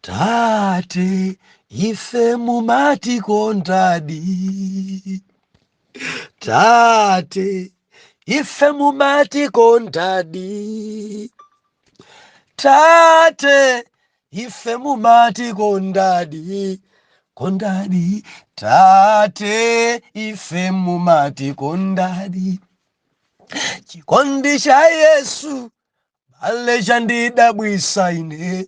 Tate, ife mumatikondadi. Tate, ife mumatikondadi. Tate, ife mumatikondadi. Kondadi. Tate, ife mumatikondadi. Chikondi cha Yesu ale chandidabwisa ine,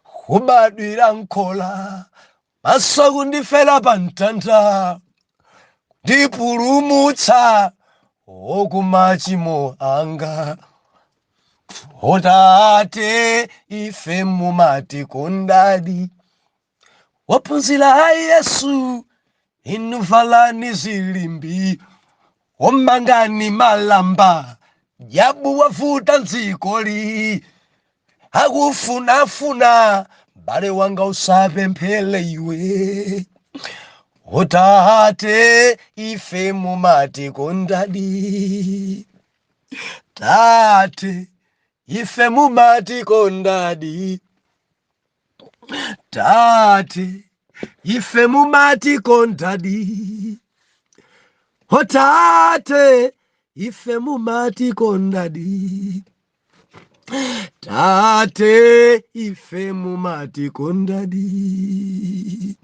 kubadwira nkhola, maso kundifera pa mtanda, ndipulumutsa okumachimo anga. Otate, ife mumatikondadi. Wophunzira a Yesu, inu valani zilimbi, omangani malamba, jabu wavuta mdzikoli, akufunafuna bale wanga, usapemphele iwe. Otate, ife mumatikondadi. Tate, ife mumatikondadi. Tate, ife mumatikondadi. Otate, ife mumatikondadi. Tate, ife mumatikondadi.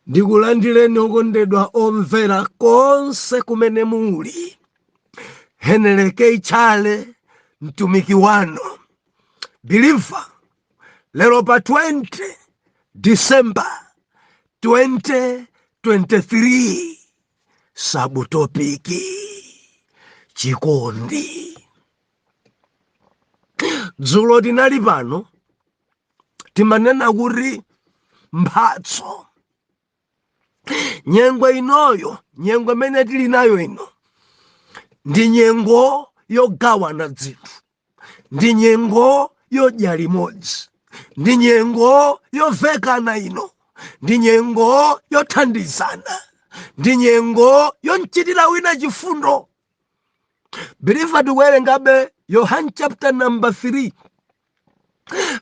Ndikulandireni okondedwa omvera konse kumene muli. Heneleke Ichale, mtumiki wanu believer, lero pa 20 December 2023, subtopic chikondi. Dzulo tinali pano, timanena kuti mphatso, nyengo inoyo, nyengo imene tili nayo ino ndi nyengo yogawana zinthu, ndi nyengo yodya limodzi, ndi nyengo yovekana ino, ndi nyengo yothandizana, ndi nyengo yomchitira wina chifundo. Believer, tikuwerengabe Yohane chapter number 3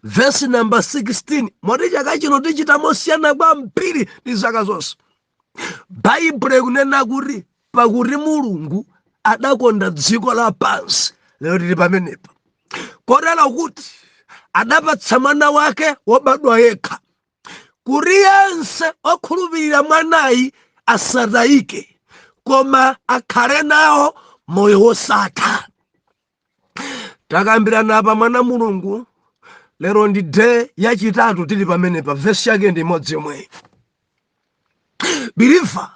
verse number 16, moti chaka chino tichita mosiyana kwambiri ndi zaka zonse. Baibulo ikunena kuti pakuti Mulungu adakonda dziko lapansi, lero tili pamenepa, kotero kuti adapatsa mwana wake wobadwa yekha, kuti yense okhulupirira mwanayi asatayike, koma akhale nawo moyo wosatha. Takambirana pa mwana Mulungu, lero ndi day yachitatu tili pamenepa, vesi yake ndi imodzi yomweyi. Believer,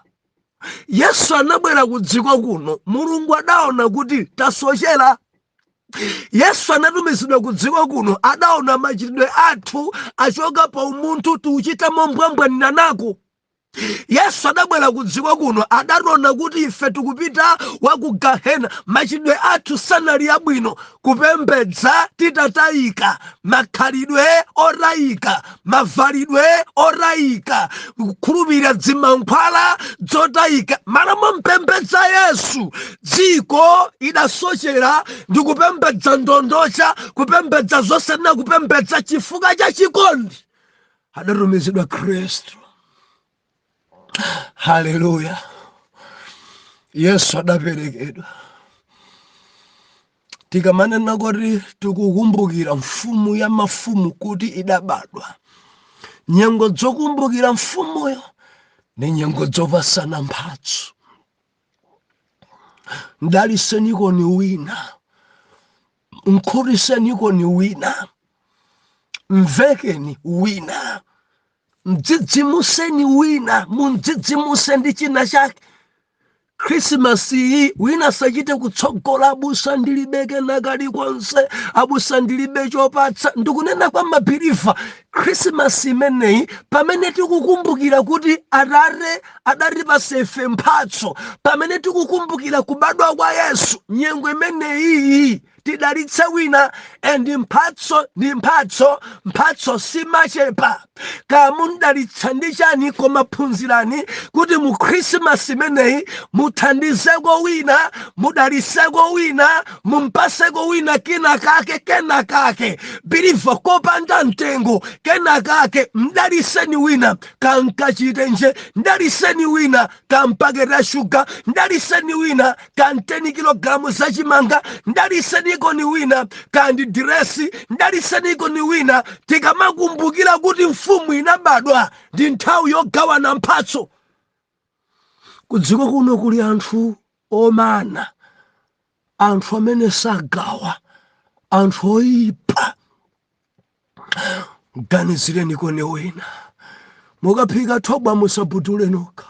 Yesu anabwera ku dziko kuno, Mulungu adaona kuti tasochera. Yesu anatumizidwa ku dziko kuno, adaona machitidwe athu achoka pa umunthu, tiuchita mombwambwanira nako. Yesu adabwera ku dziko kuno, adationa kuti ife tikupita wa ku gahena, machitidwe athu sanali abwino, kupembedza titatayika, makhalidwe otayika, mavalidwe otayika, kukhulupirira dzimankhwala dzotayika. Malo mompembedza Yesu, dziko idasochera ndi kupembedza ndondocha, kupembedza zosena kupembedza. Chifukwa cha chikondi adatumizidwa Khristu. Haleluya! Yesu adaperekedwa. Tikamanena kuti tikukumbukira mfumu ya mafumu kuti idabadwa, nyengo dzokumbukira mfumuyo ni nyengo dzopasana mphatso. Mdalisenikoni wina, mkhutisenikoni wina, mvekeni wina, mdzidzimuseni wina, mundzidzimuse ndi china chake. Khrisimasi iyi wina sachite kutsogola, "Abusa, ndilibe kena kalikonse, abusa, ndilibe chopatsa." Ndikunena kwa ma believer, Khrisimasi imeneyi, pamene tikukumbukira kuti Atate adatipasa ife mphatso, pamene tikukumbukira kubadwa kwa Yesu, nyengo imeneyi. Tidalitse wina. And mphatso ndi mphatso, mphatso simachepa. Kamundalitsa ndi chani, koma phunzirani kuti mu Khrisimasi imeneyi muthandizeko wina, mudaliseko wina, mumpaseko wina kina kake, kena kake, believer, kopanda mtengo, kena kake. Mdaliseni wina kankachitenje, mdaliseni wina kampaketi shuga, mdaliseni wina ka 10 kilogalamu zachimanga, mdaliseniko ni wina kandi diresi, mdaliseniko ni wina. Tikamakumbukira kuti mfumu inabadwa, ndi nthawi yogawana mphatso. Kudziko kuno kuli anthu omana, anthu amene sagawa, anthu oyipa. Ganizireni kone wina. Mukaphika thobwa, musabudule nokha.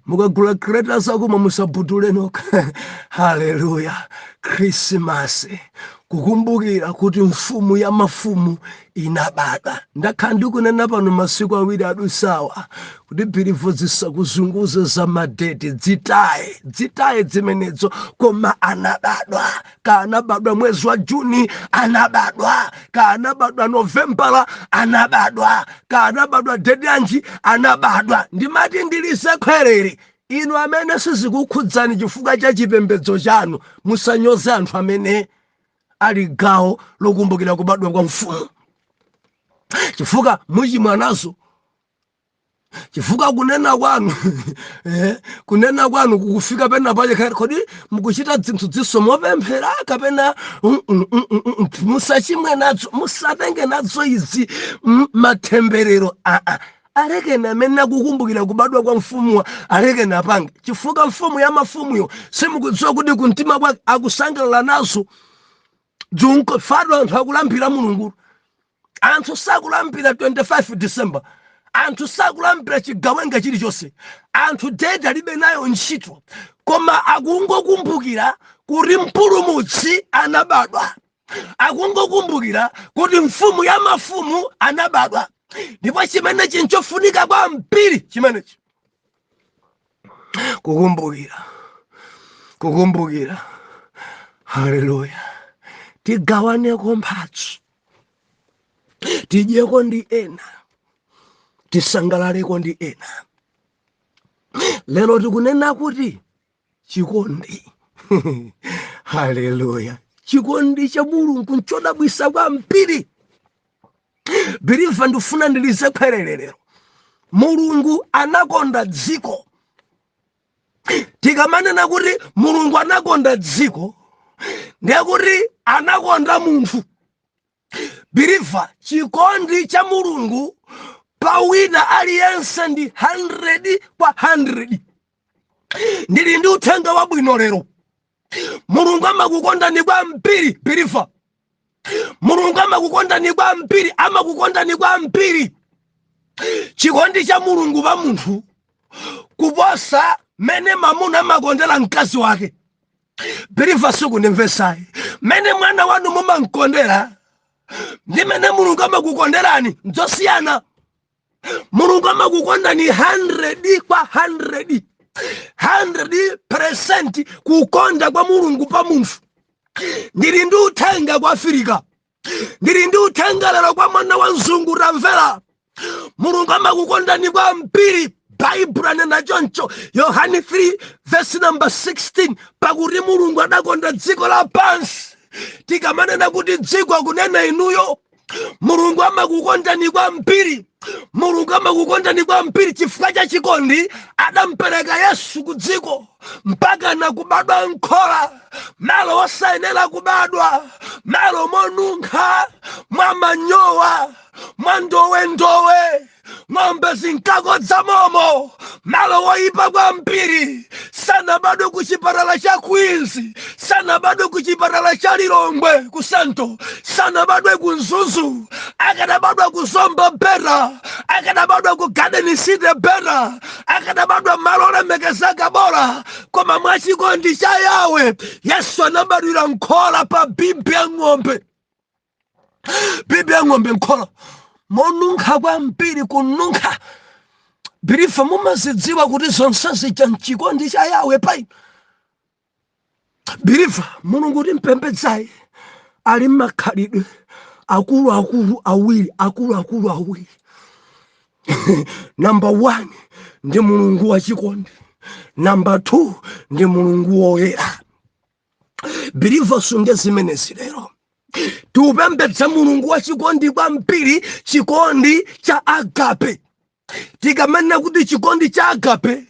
Mukagula kreta zakumwa, musabudule nokha. Haleluya! Khrisimasi, kukumbukira kuti mfumu ya mafumu inabadwa. Ndakhala ndikunena pano masiku 2 adusawa kuti believer, zisakuzunguze za ma date, dzitaye, dzitaye zimenezo. Koma anabadwa, ka anabadwa mwezi wa Juni, anabadwa, ka anabadwa Novembala, anabadwa, ka anabadwa date yanji, anabadwa. Ndimati ndilise khwerere, inu amene sizikukhudzani chifukwa cha chipembedzo chanu, musanyoze anthu amene ali gawo lokumbukira kubadwa kwa mfumu, chifukwa muchimwa nazo, chifukwa kunena kwanu kunena kwanu kukufika pena pache. Kodi mukuchita zinthu dziso mopemphera kapena Musachimwe nadzo, musatenge nadzo izi matemberero. Aa, alekeni amene akukumbukira kubadwa kwa mfumuwa, alekeni apange, chifukwa mfumu ya mafumuyo simukudziwa kuti kumtima kwake akusangalala nazo. Dzunko fado, anthu akulambira Mulungu. Anthu sakulambira 25 December, anthu sakulambira chigawenga chilichonse, anthu date alibe nayo ntchito, koma akungokumbukira kuti mpulumutsi anabadwa, akungokumbukira kuti mfumu ya mafumu anabadwa. Ndipo chimenechi nchofunika kwambiri, chimenechi, kukumbukira, kukumbukira. Haleluya! Tigawaneko mphatso, tidyeko ndi ena, tisangalaleko ndi ena. Lero tikunena kuti chikondi. Haleluya! Chikondi cha Mulungu nchodabwisa kwambiri. Believer, ndifuna ndilize khwerere lero. Mulungu anakonda dziko. Tikamanena kuti Mulungu anakonda dziko, ndiye kuti anakonda munthu. Believer, chikondi cha Mulungu pa wina aliyense ndi 100 kwa 100. Ndili ndi uthenga wabwino lero. Mulungu amakukondani kwambiri. Believer, Mulungu amakukondani kwambiri, amakukondani kwambiri. Chikondi cha Mulungu pa munthu kuposa mene mamuna amakondera mkazi wake. Believer, sikundimvesayi. Mene mwana wanu mumamkondera ndi mene Mulungu amakukonderani nzosiyana. Mulungu amakukondani 100 kwa 100, 100% kukonda kwa Mulungu pa munthu. Ndili ndi uthenga kwa Afirika, ndili ndi uthenga lero kwa mwana wa mzungu. Tamvera, Mulungu amakukondani kwambiri. Baibulo anena choncho, Yohane 3 verse number 16, pakuti Mulungu adakonda dziko lapansi. Tikamanena kuti dziko, akunena inuyo. Mulungu amakukondani kwambiri, Mulungu amakukondani kwambiri. Chifukwa cha chikondi adampereka Yesu ku dziko, mpaka nakubadwa nkhola, malo osayenera kubadwa, malo monunkha, mwa manyowa, mwa ndowendowe, ng'ombe zinkakodza momo, malo woyipa kwambiri. Sanabadwe ku chipatala cha Queens, sanabadwe ku chipatala cha Lilongwe ku Santo, sanabadwe ku Mzuzu. Akanabadwa ku Zomba better, akanabadwa ku Garden City better, akanabadwa malo olemekezeka bola. Koma mwachikondi cha Yawe, Yesu anabadwira nkhola, pa bibi ya ng'ombe, bibi ya ng'ombe, nkhola monunkha kwambiri, kununkha. Believer, mumazidziwa kuti zonse zija mchikondi cha Yawe paino? Believer, Mulungu timpembedzayi Ali makhalidwe akuluakulu awiri, akuluakulu awiri. Number 1 ndi Mulungu wachikondi, number 2 ndi Mulungu woyera. Believer, sunge zimenezi. Lero tiupembedza Mulungu wachikondi kwambiri, chikondi cha agape. Tikamanena kuti chikondi cha agape,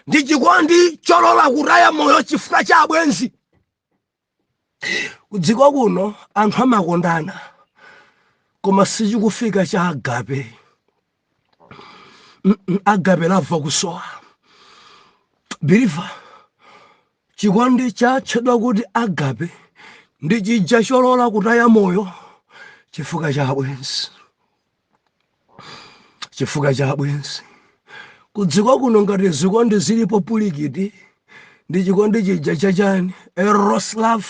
ndi chikondi cholola kutaya moyo chifukwa cha abwenzi. Kudziko kuno anthu amakondana, koma sichikufika cha agape. Agape love kusowa. Believer, chikondi chatchedwa kuti agape ndi chija cholola kutaya moyo chifukwa cha abwenzi, chifukwa cha abwenzi. Kudziko kuno ngati zikondi zilipo pulikiti, ndi chikondi chija chachani? Eros love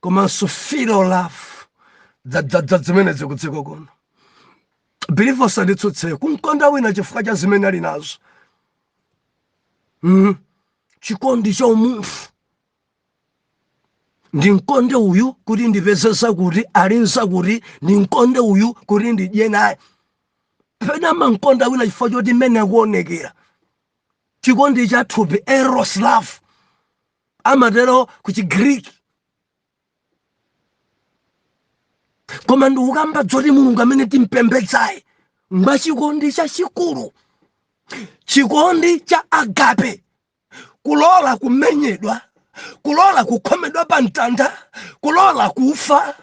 komanso philo love, dzadzadza zimenezi kudziko kuno. Believer, usanditsutse. Kumkonda wina chifukwa cha zimene ali nazo. Chikondi cha umunthu, ndimkonde uyu kuti ndipeze zakuti, ali nzakuti, ndimkonde uyu kuti ndidye naye. Pena mankonda wina chifukwa choti mmene akuonekera. Chikondi cha thupi, eros love amatero ku Chigriki. Koma ndikukamba zoti Mulungu amene timpembedzaye ngwachikondi chachikulu, chikondi cha agape, kulola kumenyedwa, kulola kukhomedwa pa mtanda, kulola kufa,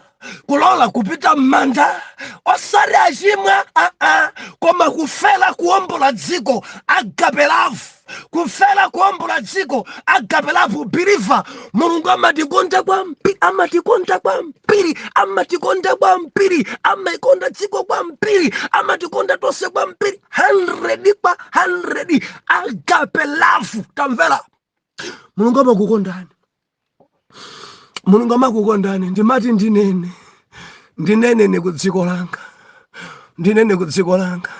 kulola kupita m'manda, osati achimwa aa, koma kufera kuwombola dziko. Agape love, kufera kuwombola dziko, agape love. Believer, Mulungu amatikonda kwambiri, amatikonda kwambiri, amatikonda kwambiri, amaikonda dziko kwambiri, amatikonda tonse kwambiri, 100 kwa 100, agape love. Tamvera, Mulungu amakukondani, Mulungu amakukondani. Ndimati ndinene ku dziko langa, ndinene ku dziko langa.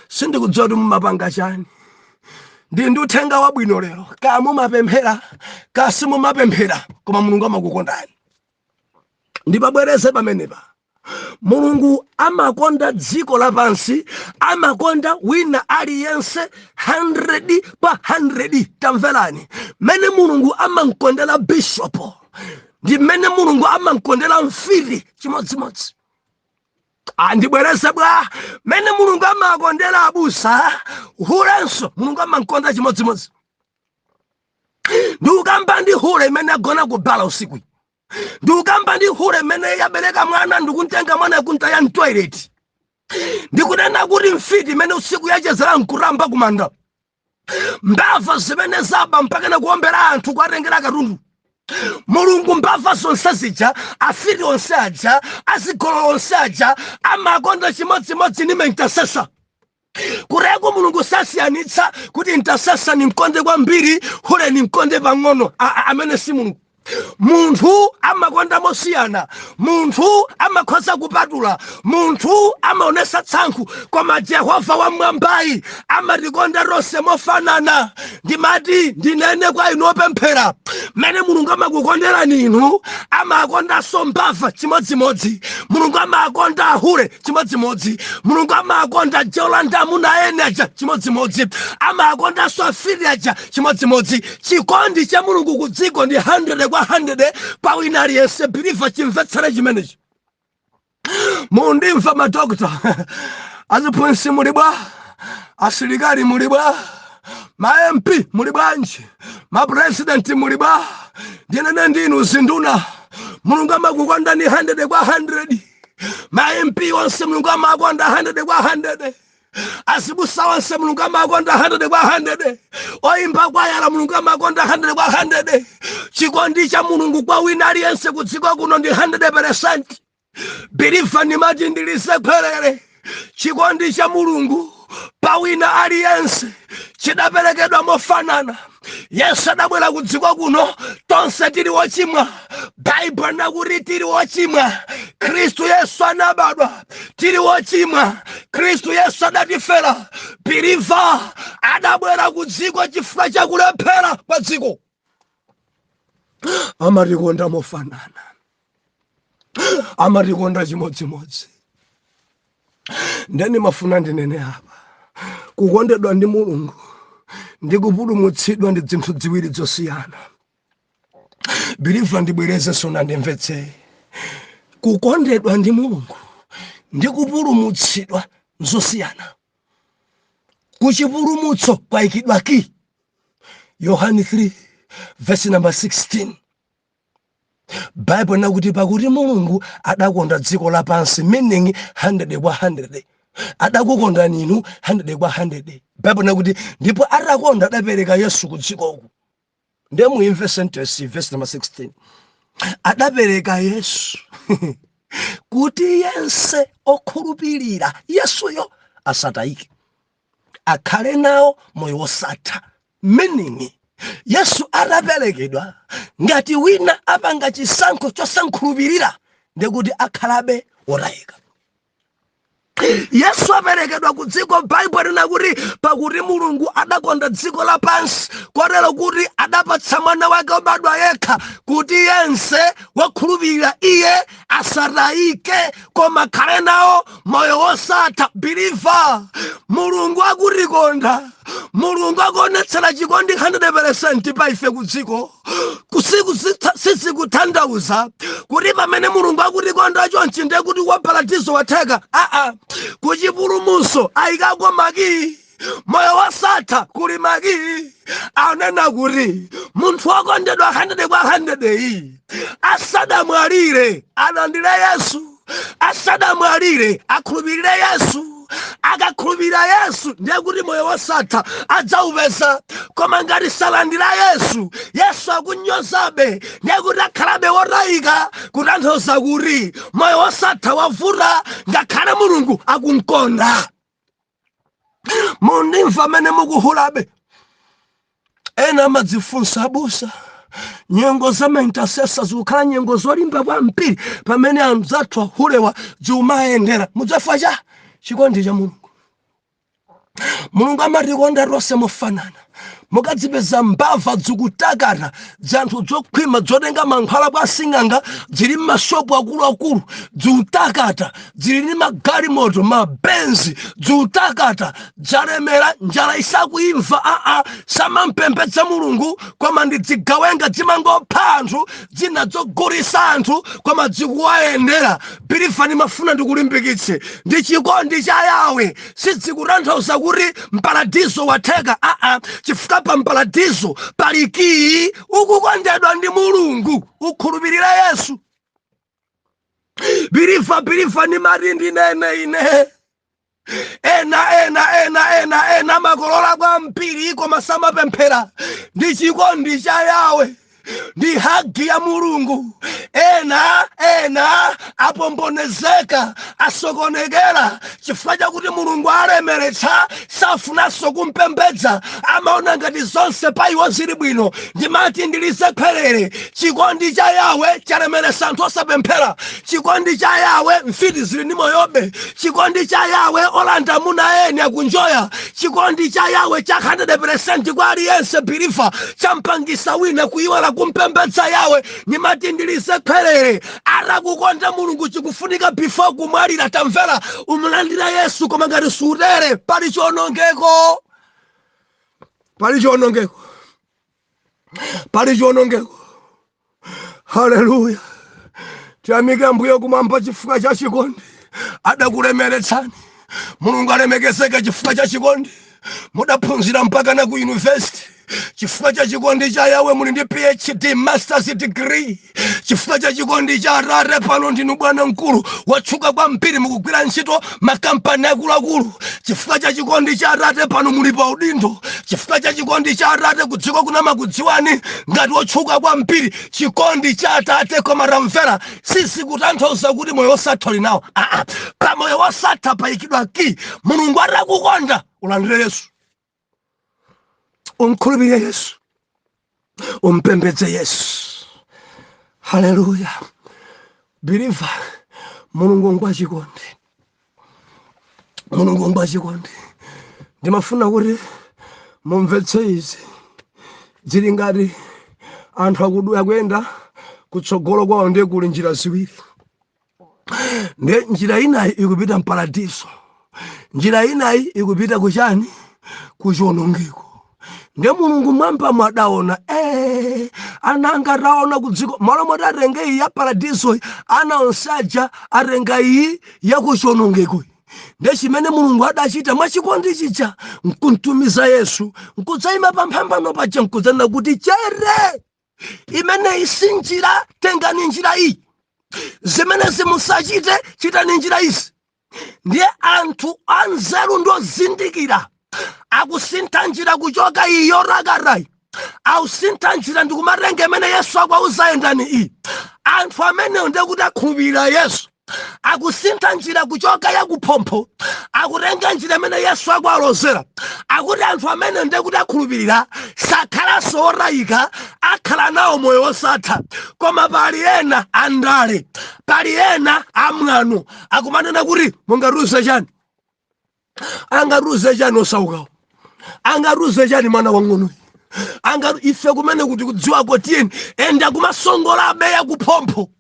Sindikudziwa kuti mumapanga chani. Ndi uthenga wabwino lero. Ka mumapemphera, ka simumapemphera, koma Mulungu amakukondani. Ndipabwereze pamenepa: Mulungu amakonda dziko lapansi, amakonda wina aliyense 100 pa 100. Tamverani, mmene Mulungu amamkondera bishopo ndi mmene Mulungu amamkondera mfiti chimodzimodzi. Andibwereze bwa? Mmene Mulungu amakondera abusa, hulenso Mulungu amamkonda chimodzimodzi. Ndikukamba ndi hule imene agona kubala usiku, ndikukamba ndi hule imene yabereka mwana ndikuntenga mwana kuntaya mtoilet, ndikunena kuti mfiti imene usiku yachezera nkuramba kumanda, mbava zimene zaba mpakana kuombera anthu kuatengera katundu. Mulungu mbava zonse zija, afiti onse aja, azigololo onse aja, amakonda chimodzimodzi ni intercessor. Kureko Mulungu sasiyanitsa kuti intercessor ni mkonde kwambiri, hule ni mkonde pang'ono. Amene si Mulungu. Munthu amakonda mosiyana, munthu amakhoza kupatula, munthu amaonesa tsankhu, koma Jehova wamwambayi amatikonda tonse mofanana. Ndimati ndinene kwa inu opemphera: mmene Mulungu amakukonderani inu, amakondanso mbava chimodzimodzi. Mulungu amakonda ahule chimodzimodzi. Mulungu amakonda jolanda amuna ene aja chimodzimodzi. Amakondanso afiti aja chimodzimodzi. Chikondi cha Mulungu ku dziko ndi 100 kwa 100 pa wina aliyense. Believer, chimvetsere chimenechi. Mundimva madokta, aziphunzitsi muli bwa? Asilikali muli bwa? Ma MP muli bwanji? Mapresidenti muli bwa? Ndinene ndinu zinduna, Mulungu amakukondani 100 kwa 100. Ma MP onse Mulungu amakonda 100 kwa 100. Azibusa onse Mulungu amakonda 100 kwa 100. Oyimba kwayala Mulungu amakonda 100 kwa 100. Chikondi cha Mulungu kwa wina aliyense kudziko kuno ndi 100%. Believer, ndimati ndilisekhwerere: chikondi cha Mulungu pa wina aliyense chidaperekedwa mofanana. Yesu adabwera ku dziko kuno tonse tili wochimwa. Baibulo nakuti tili wochimwa Khristu Yesu anabadwa, tili wochimwa Khristu Yesu adatifera. Believer, adabwera ku dziko chifukwa chakulephera kwa dziko. Amatikonda mofanana. Amatikonda chimodzimodzi. Ndeni mafuna ndinene apa, kukondedwa ndi Mulungu ndi kupulumutsidwa ndi zinthu ziwiri zosiyana. Believer, ndibwereze nandimvetse: kukondedwa ndi Mulungu ndi kupulumutsidwa nzosiyana. Kuchipulumutso kwayikidwa key. Yohani 3 verse number 16, Bible nakuti, "Pakuti Mulungu adakonda dziko lapansi," meaning 100 kwa 100. Adakukondani inu 100 kwa 100. Bible nakuti, "Ndipo atakonda adapereka Yesu ku dzikoku." Ndiye muimve sentence, verse number 16: adapereka Yesu kuti yense okhulupirira Yesuyo asatayike, akhale nawo moyo wosatha. Meaning, Yesu ataperekedwa, ngati wina apanga chisankho chosankhulupirira, ndikuti akhalabe wotayika. Yesu aperekedwa ku dziko, Baibulo linakuti, "Pakuti Mulungu adakonda dziko lapansi kotero kuti adapatsa mwana wake obadwa yekha, kuti yense wakhulupirira iye asatayike koma akhale nawo moyo wosatha." Believer, Mulungu akutikonda. Mulungu akuonetsera chikondi 100% pa ife ku dziko. Kusiku sizikutanthauza kuti pamene Mulungu akutikonda chonchi, ndiye kuti wa paradizo watheka. Aa, kuchipulumutso ayikako ma key. Moyo wosatha kuli ma key. Anena kuti munthu wokondedwa 100 kwa 100 iyi, asadamwalire alandire Yesu, asadamwalire akhulupirire Yesu. Akakhulupirira Yesu, ndiye kuti moyo wosatha adzawupeza. Koma ngati salandira Yesu, Yesu akunyozabe, ndiye kuti akhalabe wotayika. Kutanthauza kuti moyo wosatha wavuta ngakhale Mulungu akunkonda. Mundimva amene mukuhulabe? Ena amadzifunsa, "Abusa, nyengo za ma intercessor zikukhala nyengo zolimba kwambiri pamene anzathu ahulewa ziumayendera." Mudzafa cha chikondi cha Mulungu. Mulungu amatikonda tonse mofanana. Mukadzipeza mbava zikutakata, zanthu zokhwima, zotenga mankhwala kwa asing'anga, zili m'mashopu akuluakulu zikutakata, zili ndi magalimoto, mabenzi, zikutakata, zalemera, njala isakuimva. Aa, samampembedza Mulungu, koma ndi zigawenga, zimangopha anthu, zina zogulisa anthu, koma zikuwayendera. Believer, ndimafuna ndikulimbikitse ndi chikondi cha Yawe. Sizikutanthauza kuti mparadizo watheka, aa, chifukwa pa mparadizo pali key. Ukukondedwa ndi Mulungu, ukhulupirira Yesu. Believer, believer, ndimati ndinene ine, ena ena ena ena ena amakolola kwambiri koma samapemphera. Ndi chikondi cha Yawe, ndi hug ya Mulungu. Ena ena apombonezeka, asokonekera chifukwa chakuti Mulungu alemeretsa, safunanso kumpembedza, amaona ngati zonse pa iwo zili bwino. Ndimati ndilize khwerere: chikondi cha Yawe chalemeretsa anthu osapemphera. Chikondi cha Yawe, mfiti zili ndi moyobe. Chikondi cha Yawe, olanda amuna eni akunjoya. Chikondi cha Yawe cha 100% kwa aliyense, believer, champangisa wina kuyiwala kumpembedza Yawe. Ndimati ndilize khwerere: atakukonda Mulungu, chikufunika before kumwalira, tamvera, umulandira Yesu. Koma ngati sutere, pali chionongeko, pali chionongeko, pali chionongeko. Haleluya! Tiyamike Ambuye kumwamba chifukwa cha chikondi adakulemeretsani. Mulungu alemekezeke chifukwa cha chikondi. Mudaphunzira mpaka na ku university. Chifukwa cha chikondi cha Yawe, muli ndi PhD, masters degree. Chifukwa cha chikondi cha Atate, pano ndinu bwana mkulu watchuka kwambiri, mukugwira ntchito makampani akuluakulu. Chifukwa cha chikondi cha Atate, pano muli pa udindo. Chifukwa cha chikondi cha Atate, kudziko kunamakudziwani ngati wotchuka kwambiri. Chikondi cha Atate. Koma tamvera, sizikutanthauza kuti moyo wosatha uli nawo. Aa, pa moyo wosatha payikidwa key. Mulungu atakukonda, ulandire Yesu, umkhulupirire Yesu, umpembedze Yesu. Haleluya! Believer, Mulungu ngwachikondi, Mulungu ngwachikondi. Ndimafuna kuti mumvetse izi. Zili ngati anthu akuyenda, kutsogolo kwawo ndiye kuli njira ziwiri. Ndiye njira inayi ikupita mparadiso, njira inayi ikupita kuchani? Kuchiwonongeko. Ndiye Mulungu mwamba mwadaona ana anga ataona kudziko, malo moti atenge iyi ya paradiso, ana onse aja atenga iyi ya kuchiwonongeko. Ndiye chimene Mulungu adachita mwachikondi chija nkuntumiza Yesu, nkudzayima pamphambano paja, nkudzanena kuti chere imeneyi si njira, tengani njira iyi, zimenezi musachite, chitani njira izi. Ndiye anthu anzeru ndozindikira akusintha njira kuchoka iyi yorakarayi, ausintha njira ndikumatenga imene Yesu akwauza, yendani iyi. Anthu amenewo ndiye kuti akhulupirira Yesu, akusintha njira kuchoka yakuphompho, akutenga njira imene Yesu akualozera. Akuti anthu amene ndiye kuti akhulupirira sakhalanso otayika, akhala nawo moyo wosatha. Koma pali ena andale, pali ena amwano, akumanena kuti mungatiuze chani? Angatiuze chani osaukawo? Angatiuze chani mwana wang'onoyi? Anga ife kumene kuti kudziwako, tiyeni enda kumasongolabe yakuphompho.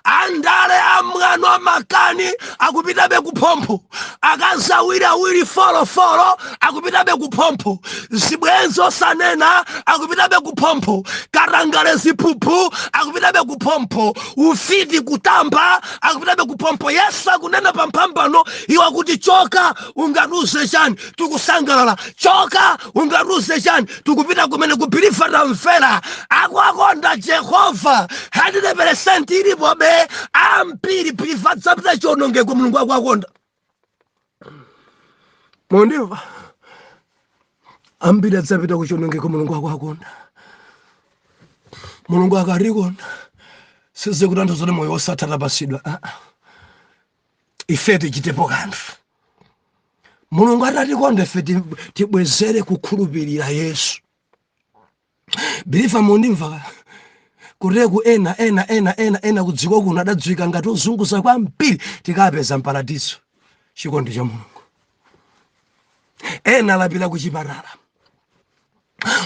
Andale amwano amakani akupitabe kuphompho, akazi awiri awiri, four four, akupitabe kuphompho, zibwenzi osanena akupitabe kuphompho, katangale ziphuphu akupitabe kuphompho, ufiti kutamba akupitabe kuphompho. Yesu akunena pamphambano iwo kuti choka, ungatiuze chani? Tikusangalala. Choka, ungatiuze chani? Tikupita kumene kubelieve. Tamvera, akuakonda Jehova 100 ilipobe ambiri believer adzapita chionongeko. Mulungu akuakonda, mondimva? Ambiri adzapita kuchionongeko. Mulungu akuakonda. Mulungu akatikonda sizikutanthauza kuti moyo wosatha tapasidwa. Ah, ah. Ife tichitepo kanthu. Mulungu atatikonda ife tibwezere kukhulupirira Yesu. Believer, mundimva? Kuteku ena ena ena ena ena kudziko kuno adadziwika ngati ozunguza kwambiri, tikapeza mparadiso, chikondi cha Mulungu. Ena alapira kuchipatala,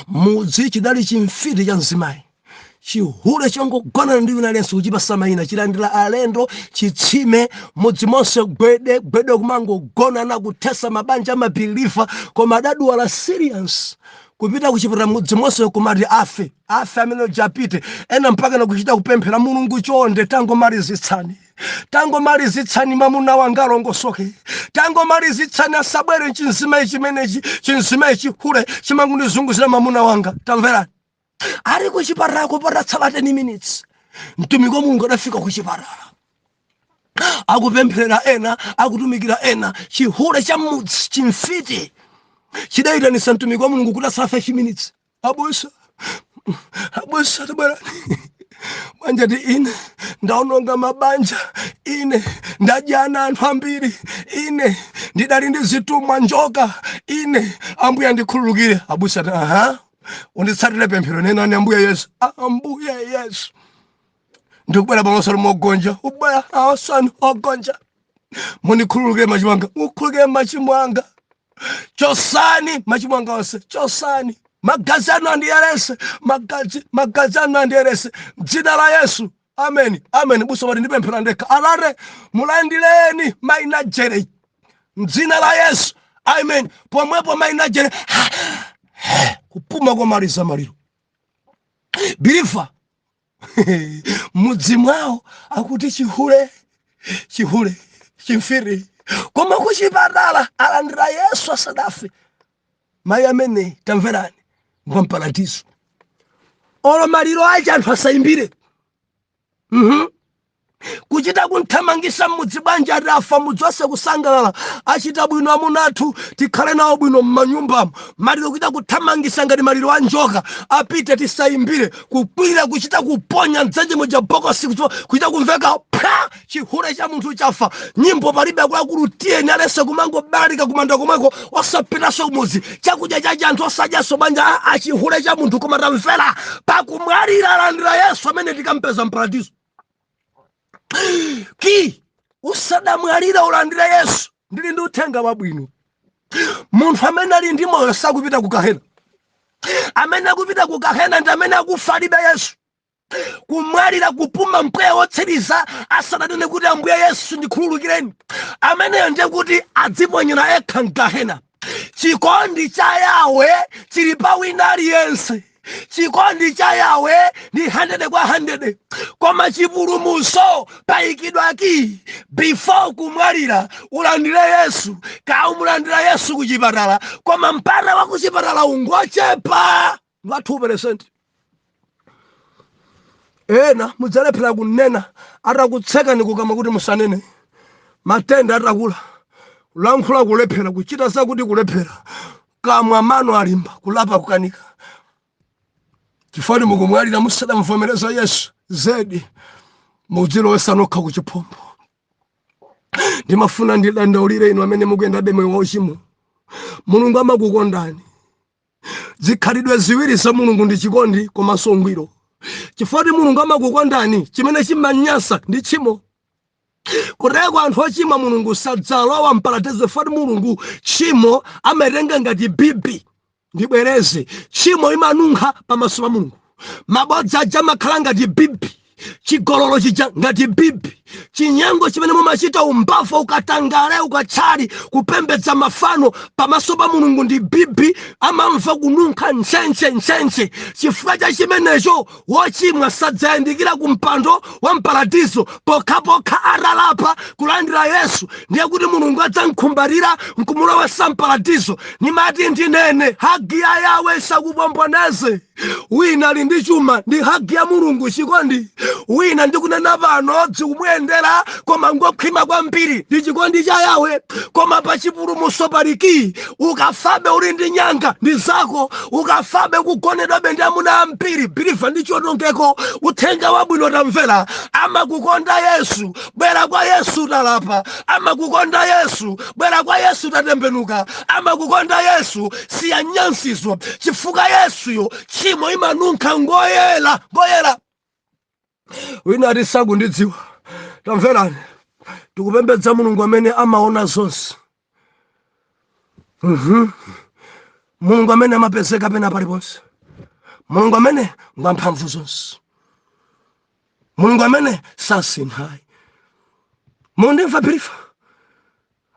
mudzi chidali chimfiti cha mzimayi, chihule chongogonana ndi wina aliyense, kuchipasa mayina, chilandira alendo, chitsime mudzi monse, gwede gwede, kumangogonana, kuthesa mabanja amabeliever. Koma adadwala serious, kupita kuchipatala, mudzi monse kumati afe, afe amene japite. Ena mpaka nakuchita kupemphera, "Mulungu chonde, tangomalizitsani, tangomalizitsani mamuna wanga alongosoke, tangomalizitsani asabwere chinzimayi chimenechi, chinzimayi chihule chimangundizunguzira mamuna wanga." Tamverani, ali kuchipatalako patatsala 10 minutes, mtumiki wa Mulungu adafika kuchipatala, akupempherera ena, akutumikira ena. Chihule cha mudzi, chimfiti, chidayitanisa mtumiki wa Mulungu kuti asala 5 minutes. "Abusa, abusa, tabwerani." "Bwanja?" "Ti ine ndaononga mabanja, ine ndadyana anthu ambiri, ine ndidali ndi zitumwa njoka, ine Ambuye andikhululukire." Abusa ati, "Aha, unditsatire pemphero. Nenani, Ambuye Yesu, Ambuye Yesu, ndikubwera pamaso mogonja, ubwera awasanu ogonja, mundikhululukire machimo anga, mukhululukire machimo anga, chosani machimo anga onse, chosani, magazi anu andiyerese, magazi, magazi anu andiyerese, dzina la Yesu, amen, amen." Busa pati ndipemphera ndekha. "Alate, mulandireni maina jere mdzina la Yesu, amen." Pomwepo maina jere kupuma komaliza maliro. Believer, mudzi mwawo akuti chihule, chihule, chimfiri, koma kuchipatala alandira Yesu asadafe. Mayi amene, tamverani, ngwamparadiso. Olo maliro ache anthu asayimbire. Kuchita kunthamangisa mmudzi. "Bwanji?" Ati afa. Mudzi wonse kusangalala, "Achita bwino amuna athu, tikhale nawo bwino m'manyumbamo." Maliro kuchita kuthamangisa ngati maliro a njoka, "Apite, tisayimbire." Kukwirira, kuchita kuponya mdzenje muja bokosi, kuchita kumveka pha, chihule cha munthu chafa. Nyimbo palibe, akuluakulu tiyeni, alese kumangobalika kumanda komweko, osapitanso kumudzi, chakudya chachi anthu osadyanso. Banja achihule cha munthu. Koma tamvera, pakumwalira alandira Yesu, amene tikampeza mparadiso. Ki usadamwalira ulandire Yesu. Ndili ndi uthenga wabwino: munthu amene ali ndi moyo sakupita ku gahena. Amene akupita ku gahena ndi amene akufa alibe Yesu. Kumwalira, kupuma mpweya wotsiriza asananene kuti, "Ambuye Yesu, ndikhululukireni," ameneyo ndiye kuti adziponyera ekha mgahena. Chikondi cha Yawe chili pa wina aliyense. Chikondi cha Yawe ndi 100 kwa 100, koma chipulumutso payikidwa key. Before kumwalira ulandire Yesu. Kaumulandira Yesu kuchipatala, koma mpata wa kuchipatala ungochepa wa 2%. Ena mudzalephera kunena atakutsekani kukamwa kuti musanene. Matenda atakula, kulankhula kulephera, kuchita zakuti kulephera, kamwa mano alimba, kulapa kukanika, chifukwa mukumwalira musadamvomereza Yesu. Zedi, mudzilowesa nokha kuchiphombo. Ndimafuna ndidandaulire inu amene mukuyendabe moyo wauchimo. Mulungu amakukondani. Zikhalidwe ziwiri za Mulungu ndi chikondi komanso ungwiro. Chifukwa Mulungu amakukondani, chimene chimanyansa ndi tchimo. Kuteko anthu ochimwa Mulungu sadzalowa mparadizo, chifukwa Mulungu tchimo amatenga ngati bibi. Ndibwereze, tchimo imanunkha pamaso pa Mulungu. Mabodza aja amakhala ngati bibi, chigololo chija ngati bibi, chinyengo chimene mumachita, umbavu, ukatangale, ukatchali, kupembedza mafano, pamaso pa Mulungu ndi bibi. Amamva kununkha, ntchentche ntchentche. Chifukwa cha chimenecho wochimwa sadzayandikira ku mpando wa mparadizo pokhapokha atalapa, kulandira Yesu. Ndiye kuti Mulungu adzamkhumbatira nkumulowesa mparadizo. Nimati ndinene, hug ya Yawe isakupomboneze. Wina ali ndi chuma, ndi hug ya Mulungu, chikondi. Wina ndikunena pano zikumuyendera, koma ngokhwima kwambiri, ndi chikondi cha Yawe. Koma pa chipulumutso pali key. Ukafabe uli ndi nyanga, ndi zako. Ukafabe kugonedwabe ndi amuna ambiri, believer, ndi chionongeko. Uthenga wabwino tamvera, amakukonda Yesu. Bwera kwa Yesu talapa. Amakukonda Yesu. Bwera kwa Yesu tatembenuka. Amakukonda Yesu. Siya nyansizo, chifukwa Yesuyo tchimo imanunkha. Ngoyera, ngoyera. Wina ati sakundidziwa. Tamverani, tikupembedza Mulungu amene amaona zonse. Mulungu amene amapezeka pena paliponse, Mulungu amene ngwamphamvu zonse, Mulungu amene sasinthayi. Mundimva, believer?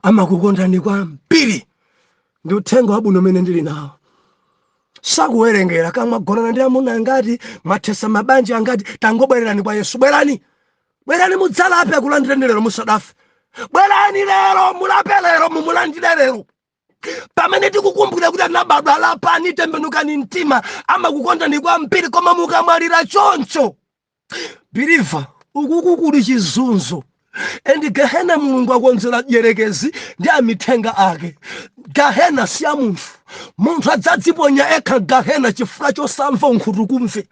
Amakukondani kwambiri. Ndi uthenga wabwino umene ndili nawo. Sakuwerengera kamwagonana ndi amuna angati, mwathesa mabanja angati. Tangobwererani kwa Yesu. Bwerani, bwerani mudzalape, akulandireni lero musadafe. Bwerani lero, mulape lero, mumulandire lero pamene tikukumbukira kuti anabadwa. Alapani, tembenukani mtima. Amakukondani kwambiri. Koma mukamwalira choncho, believer, ukuku kuli chizunzo and gahena. Mulungu akonzera dyerekezi ndi amithenga ake. Gahena si ya munthu. Munthu adzadziponya ekha gahena chifukwa chosamva unkhutukumve.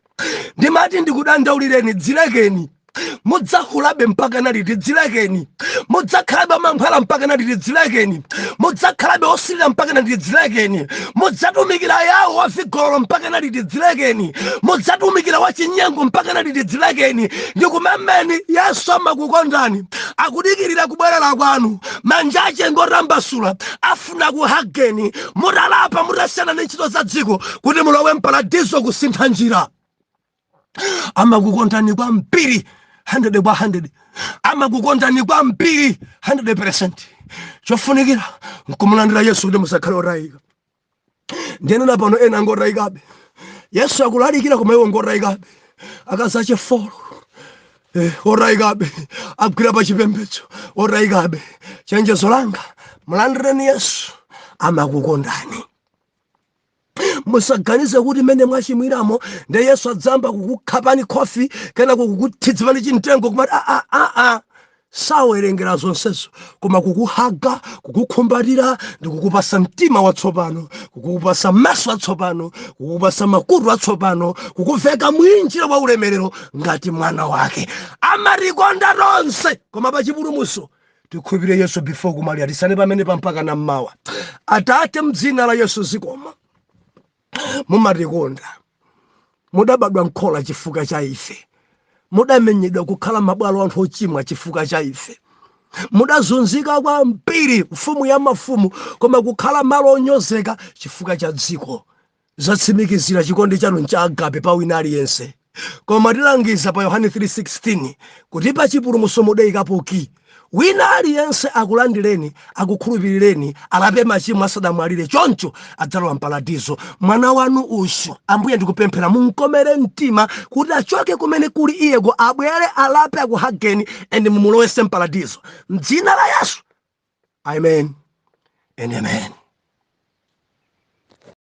Ndimati ndikudandaulireni, dzilekeni. Mudzahulabe mpaka naliti? Dzilekeni. Mudzakhalabe mankhwala mpaka naliti? Dzilekeni. Mudzakhalabe osilira mpaka naliti? Dzilekeni. Mudzatumikira yawo wavigololo mpaka naliti? Dzilekeni. Mudzatumikira wachinyengo mpaka naliti? Dzilekeni. Ndikumemeni, Yesu amakukondani, akudikirira kubwerera kwanu. Manja ache ngotambasula, afuna kuhageni mutalapa, mutasiyana ndi ntchito za dziko, kuti mulowe mparadizo. Kusintha njira. Amakukondani kwambiri, 100 kwa 100. Amakukondani kwambiri, 100%. Chofunikira nkumulandira Yesu kuti musakhale otayika. Ndiyenera pano ena ngotayikabe. Yesu akulalikira, koma iwo ngotayikabe. Akazi achifolo, otayikabe, agwira pa chipembedzo, otayikabe. Chenjezo langa, mulandireni Yesu, amakukondani. Musaganize kuti mmene mwachimwiramo nde Yesu adzamba kukukhapani khofi, kena kukuthidzimani chimtengo, kumati a a a a. Sawerengera zonsezo, koma kukuhaga, kukukhumbatira ndi kukupasa mtima watsopano, kukupasa maso atsopano, kukupasa makutu atsopano, kukuveka mwinjiro wa ulemerero ngati mwana wake. Amatikonda tonse, koma pa chipulumutso tikhulupirire Yesu before kumwalira. Tisane pamene pampaka na mmawa. Atate, mdzina la Yesu, zikomo, mumatikonda. Mudabadwa nkhola chifukwa cha ife. Mudamenyedwa kukhala mabwalo anthu ochimwa chifukwa cha ife. Mudazunzika kwambiri, mfumu ya mafumu, koma kukhala malo onyozeka chifukwa cha dziko. Zatsimikizira chikondi chanu ncha agape pa wina aliyense. Koma tilangiza pa Yohane 3:16 kuti pa chipulumutso mudayikapo ki wina aliyense akulandireni, akukhulupirireni, alape machimo asadamwalire, choncho adzalowa mparadizo. Mwana wanu uyu, Ambuye, ndikupemphera munkomere mtima kuti achoke kumene kuli iyeko, abwere, alape, akuhageni and mumulowese mparadizo mdzina la Yesu. Amen and amen.